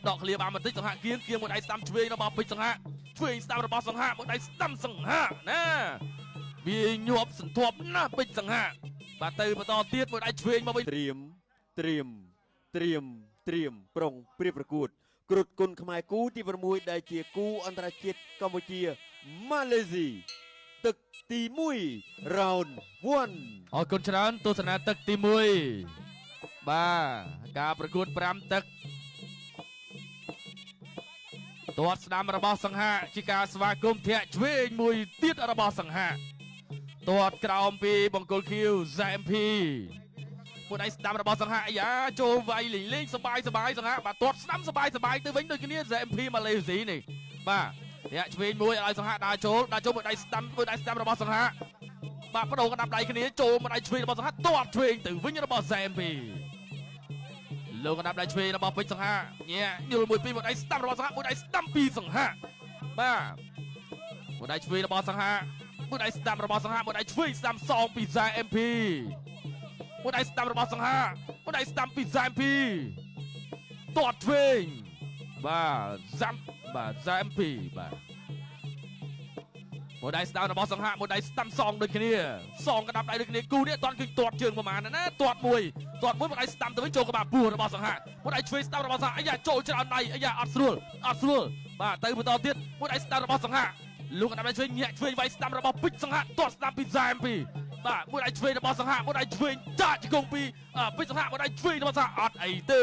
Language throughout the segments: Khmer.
ដកឃ្លាបានបន្តិចសង្ហៈគៀងគៀងមួយដៃស្ដាំឆ្វេងរបស់ពេជ្រសង្ហៈឆ្វេងស្ដាំរបស់សង្ហៈមួយដៃស្ដាំសង្ហៈណាវាញាប់សន្ធាប់ណាស់ពេជ្រសង្ហៈបាទទៅបន្តទៀតមួយដៃឆ្វេងមកវិញ ត្រៀមត្រៀមត្រៀមត្រៀមប្រុងព្រៀបប្រកួតគ្រុតគុណខ្មែរគូទី6ដែលជាគូអន្តរជាតិកម្ពុជាម៉ាឡេស៊ីទឹកទី1 round 1 អរគុណច្រើនទស្សនាទឹកទី1បាទការប្រកួត5ទឹកទាត់ស្ដាំរបស់សង្ហៈជាការស្វាគមន៍ធាក់ឆ្វេងមួយទៀតរបស់សង្ហៈទាត់ក្រោមពីបង្គោលខៀវ ZMP មួយដៃស្ដាំរបស់សង្ហៈអាយ៉ាចូលវាយលេងលេងសបាយសបាយសង្ហៈបាទទាត់ស្ដាំសបាយសបាយទៅវិញដូចគ្នា ZMP ម៉ាឡេស៊ីនេះបាទធាក់ឆ្វេងមួយឲ្យសង្ហៈដើរចូលដើរចូលមួយដៃស្ដាំមួយដៃស្ដាំរបស់សង្ហៈបាទបដូរកណ្ដាប់ដៃគ្នាចូលមួយដៃឆ្វេងរបស់សង្ហៈទាត់ឆ្វេងទៅវិញរបស់ ZMP លោកកណ្ដាប់ដៃឆ្វេងរបស់ពេជ្រសង្ហៈញាក់ញល់មួយពីរមួយដៃស្ដាំរបស់សង្ហៈមួយដៃស្ដាំពីសង្ហៈបាទមួយដៃឆ្វេងរបស់សង្ហៈមួយដៃស្ដាំរបស់សង្ហៈមួយដៃឆ្វេងស្ដាំសងពី ZMP មួយដៃស្ដាំរបស់សង្ហាមួយដៃស្ដាំពី ZMP ទាត់ឆ្វេងបាទសាំបាទ ZMP បាទមួយដៃស្ដាំរបស់សង្ហាមួយដៃស្ដាំសងដូចគ្នាសងកណ្ដាប់ដៃដូចគ្នាគូនេះអត់ទាន់ឃើញទាត់ជើងប្រហែលណាទាត់មួយទាត់មួយមួយដៃស្ដាំទៅវិញចូលក្បាលពោះរបស់សង្ហាមួយដៃឆ្វេងស្ដាំរបស់សង្ហាអាយ៉ាចូលច្រើនដៃអាយ៉ាអត់ស្រួលអត់ស្រួលបាទទៅបន្តទៀតមួយដៃស្ដាំរបស់សង្ហាលោកកណ្ដាប់ដៃឆ្វេងញាក់ឆ្វេងវាយស្ដាំរបស់ពេជ្រសង្ហាទាត់ស្ដាំពី ZMP បាទមួយដៃឆ្វេងរបស់សង្ហៈមួយដៃឆ្វេងចាក់ជង្គង់ពីពេជ្រសង្ហៈមួយដៃឆ្វេងរបស់សង្ហៈអត់អីទេ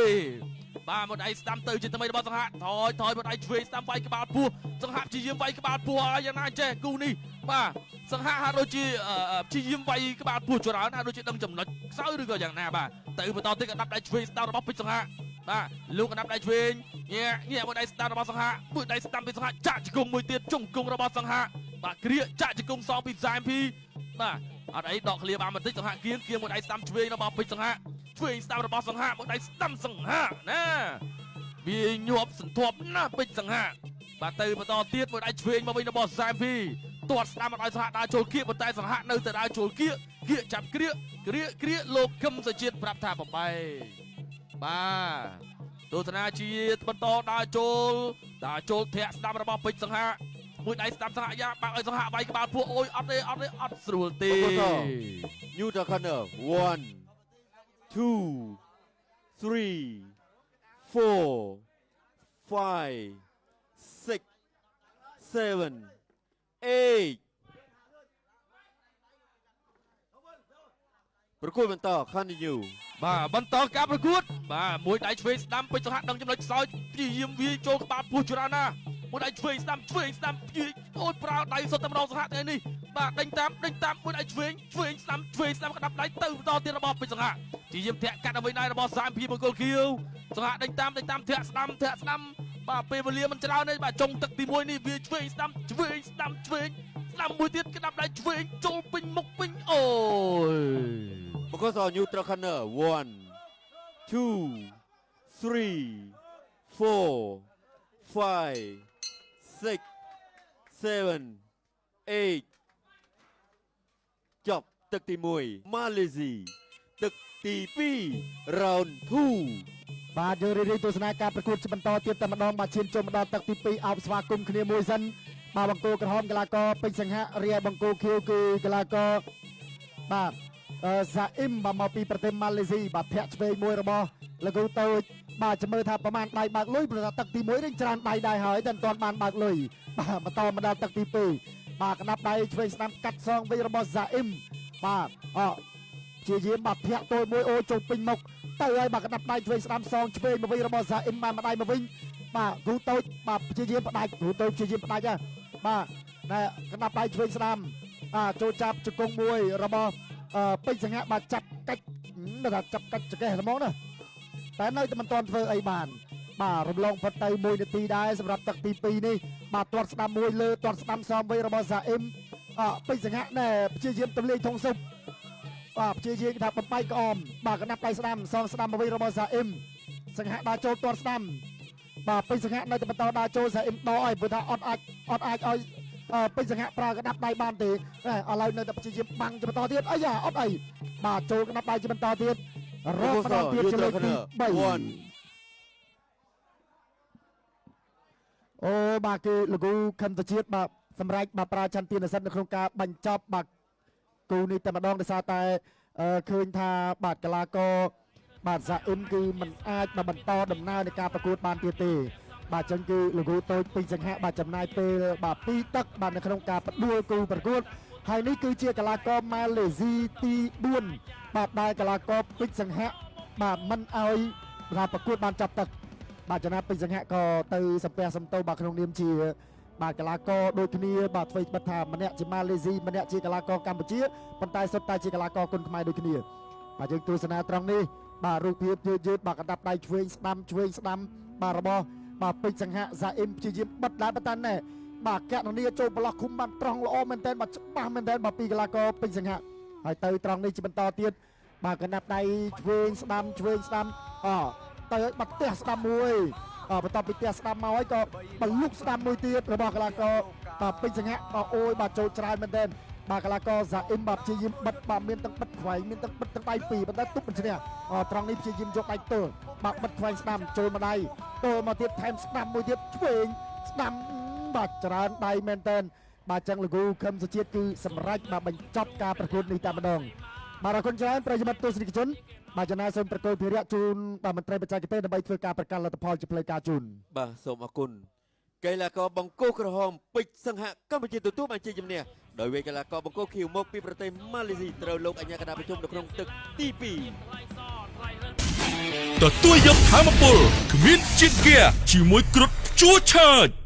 បាទមួយដៃស្ដាំទៅជាថ្មីរបស់សង្ហៈថយថយមួយដៃឆ្វេងស្ដាំវាយក្បាលពោះសង្ហៈព្យាយាមវាយក្បាលពោះឲ្យយ៉ាងណាចេះគូនេះបាទសង្ហៈហាក់ដូចជាព្យាយាមវាយក្បាលពោះច្រើនហាក់ដូចជាដឹងចំណុចខ្សោយឬក៏យ៉ាងណាបាទទៅបន្តទៀតកណ្ដាប់ដៃឆ្វេងស្ដាំរបស់ពេជ្រសង្ហៈបាទលោកកណ្ដាប់ដៃឆ្វេងញាក់ញាក់មួយដៃស្ដាំរបស់សង្ហៈមួយដៃស្ដាំពីសង្ហៈចាក់ជង្គង់មួយទៀតជង្គង់របស់សង្ហៈបាទគ្រាចាក់ជង្គង់សងពី ZMP បាទអត់អីដកឃ្លាបានបន្តិចសង្ហៈគៀងគៀងមួយដៃស្ដាំឆ្វេងរបស់ពេជ្រសង្ហៈឆ្វេងស្ដាំរបស់សង្ហៈមួយដៃស្ដាំសង្ហៈណាវាញាប់សន្ធាប់ណាស់ពេជ្រសង្ហៈបាទទៅបន្តទៀតមួយដៃឆ្វេងមកវិញរបស់ ZMP ទាត់ស្ដាំមកឲ្យសង្ហៈដើរចូលគៀកប៉ុន្តែសង្ហៈនៅតែដើរចូលគៀកគៀកចាប់គ្រាកគ្រាកគ្រាកលោកកឹមសុជាតិប្រាប់ថាបំបែកបាទទស្សនាជាតិបន្តដើរចូលដើរចូលធាក់ស្ដាំរបស់ពេជ្រសង្ហៈមួយដៃស្ដាំសង្ហៈយ៉ាបាក់ឲ្យសង្ហៈវាយក្បាលពោះអូយអត់ទេអត់ទេអត់ស្រួលទេ Neutral corner 1 2 3 4 5 6 7 8ប្រគួតបន្ត continue បាទបន្តការប្រកួតបាទមួយដៃឆ្វេងស្ដាំពេជ្រសង្ហៈដឹងចំណុចខ្សោយព្យាយាមវាយចូលក្បាលពោះច្រើនណាស់មួយដៃឆ្វេងស្ដាំឆ្វេងស្ដាំព្យាអូយប្រើដៃសុទ្ធតែម្ដងសង្ហៈថ្ងៃនេះបាទដេញតាមដេញតាមមួយដៃឆ្វេងឆ្វេងស្ដាំឆ្វេងស្ដាំក្តាប់ដៃទៅបន្តទៀតរបស់ពេជ្រសង្ហៈព្យាយាមធាក់កាត់អ្វីដែររបស់សាមភីមង្គលខៀវសង្ហៈដេញតាមដេញតាមធាក់ស្ដាំធាក់ស្ដាំបាទពេលវេលាមិនច្រើនទេបាទចុងទឹកទី1នេះវាឆ្វេងស្ដាំឆ្វេងស្ដាំឆ្វេងស្ដាំមួយទៀតក្តាប់ដៃឆ្វេងចូលពេញមុខពេញអូយ បង្គោលស neutral corner 1 2 3 4 5 6 7 8ចប់ទឹកទី1ម៉ាឡេស៊ីទឹកទី2 round 2 បាទយើងរីករាយទស្សនាការប្រកួតជាបន្តទៀតតែម្ដងបាទឈានចូលមកដល់ទឹកទី2អោបស្វាគមន៍គ្នាមួយសិនបាទបង្គោលក្រហមកីឡាករពេជ្រសង្ហៈរីឯបង្គោលខៀវគឺកីឡាករបាទសាអ៊ីមបាទមកពីប្រទេសម៉ាឡេស៊ីបាទធាក់ឆ្វេងមួយរបស់លោកគ្រូតូចបាទចាំមើលថាប្រមាណដៃបើកលុយព្រោះថាទឹកទី1នឹងច្រើនដៃដែរហើយតែមិនទាន់បានបើកលុយបាទបន្តមកដល់ទឹកទី2បាទកណ្ដាប់ដៃឆ្វេងស្ដាំកាត់សងវិញរបស់សាអ៊ីមបាទអជាយាមបាទធាក់តូចមួយអូចូលពេញមុខ ទៅហើយបាទកណ្ដាប់ដៃឆ្វេងស្ដាំសងឆ្វេងមកវិញរបស់សាអ៊ីមបានម្ដាយមកវិញបាទគ្រូតូចបាទព្យាយាមផ្ដាច់គ្រូតូចព្យាយាមផ្ដាច់ហ៎បាទណែកណ្ដាប់ដៃឆ្វេងស្ដាំបាទចូលចាប់ជង្គង់មួយរបស់ពេជ្រសង្ហៈបាទចាប់កាច់ថាចាប់កាច់ចកេះហ្មងណាតែនៅតែមិនទាន់ធ្វើអីបានបាទរំលងផុតទៅ1នាទីដែរសម្រាប់ទឹកទី2នេះបាទទាត់ស្ដាំមួយលើទាត់ស្ដាំសមវិញរបស់សាអ៊ីមអពេជ្រសង្ហៈណែព្យាយាមទម្លាយធុងស៊ុបបាទព្យាយាមថាបំបែកក្អមបាទកណ្ដាប់ដៃស្ដាំសងស្ដាំមកវិញរបស់សាអ៊ីមសង្ហៈដើរចូលទាត់ស្ដាំបាទពេជ្រសង្ហៈនៅតែបន្តដើរចូលសាអ៊ីមដកឲ្យព្រោះថាអត់អាចអត់អាចឲ្យពេជ្រសង្ហៈប្រើកណ្ដាប់ដៃបានទេឥឡូវនៅតែព្យាយាមបាំងជាបន្តទៀតអីយ៉ាអត់អីបាទចូលកណ្ដាប់ដៃជាបន្តទៀតរកម្ដងទៀតជាលើកទី3 1 អូបាទគឺលោកគ្រូខឹមសុជាតិបាទសម្រាប់បាទប្រាឆន្ទានសិទ្ធិនៅក្នុងការបញ្ចប់បាទគូនេះតែម្ដងដោយសារតែអឺឃើញថាបាទកីឡាករបាទសាអ៊ិនគឺមិនអាចមកបន្តដំណើរនៃការប្រកួតបានទៀតទេបាទអញ្ចឹងគឺលោកគ្រូតូចពេញសង្ហៈបាទចំណាយពេលបាទពីរទឹកបាទនៅក្នុងការផ្ដួលគូប្រកួតហើយនេះគឺជាកីឡាករម៉ាឡេស៊ីទី4បាទដែលកីឡាករពេជ្រសង្ហៈបាទមិនឲ្យថាប្រកួតបានចាប់ទឹក បាទចំណាប់ពេញសង្ហៈក៏ទៅសំពះសំទោបាទក្នុងនាមជាបាទកីឡាករដូចគ្នាបាទធ្វើបិទថាម្នាក់ជាម៉ាឡេស៊ីម្នាក់ជាកីឡាករកម្ពុជាប៉ុន្តែសុទ្ធតែជាកីឡាករគុនខ្មែរដូចគ្នាបាទយើងទស្សនាត្រង់នេះបាទរូបភាពយឺតយឺតបាទកណ្ដាប់ដៃឆ្វេងស្ដាំឆ្វេងស្ដាំបាទរបស់បាទពេជ្រសង្ហៈសាអ៊ីមព្យាយាមបិទដែរប៉ុន្តែណែបាទកណនីចូលប្លោះឃុំបានត្រង់ល្អមែនទែនបាទច្បាស់មែនទែនបាទពីកីឡាករពេជ្រសង្ហៈហើយទៅត្រង់នេះជាបន្តទៀតបាទកណ្ដាប់ដៃឆ្វេងស្ដាំឆ្វេងស្ដាំអទៅឲ្យបាត់ផ្ទះស្ដាំមួយ អបន្ទាប់ពីផ្ទះស្ដាំមកហើយក៏បលុកស្ដាំមួយទៀតរបស់កីឡាករបាទពេញសង្ហៈបាទអូយបាទចូលច្រើនមែនទែនបាទកីឡាករសាអ៊ីមបាទព្យាយាមបិទបាទមានទាំងបិទខ្វែងមានទាំងបិទទាំងដៃពីរប៉ុន្តែទប់មិនឈ្នះអត្រង់នេះព្យាយាមយកដៃទល់បាទបិទខ្វែងស្ដាំចូលមកដៃទល់មកទៀតថែមស្ដាំមួយទៀតឆ្វេងស្ដាំបាទច្រើនដៃមែនទែនបាទចឹងលោកគ្រូខឹមសុជាតិគឺសម្រេចបាទបញ្ចប់ការប្រកួតនេះតែម្ដងបាទអរគុណច្រើនប្រិយមិត្តទស្សនិកជនបាទចំណាយសូមប្រកល់ភារៈជូនបាទមន្ត្រីបច្ចេកទេសដើម្បីធ្វើការប្រកាសលទ្ធផលជាផ្លូវការជូន បាទសូមអរគុណកីឡាករបង្គោលក្រហមពេជ្រសង្ហៈកម្ពុជាទទួលបានជ័យជំនះដោយវេកីឡាករបង្គោលខៀវមកពីប្រទេសម៉ាឡេស៊ីត្រូវលោកអញ្ញាកណ្ដាលប្រជុំនៅក្នុងទឹកទី2 ទទួលយកធម៌ពលគ្មានជាតិហ្គាជាមួយគ្រុឌជួឆើច។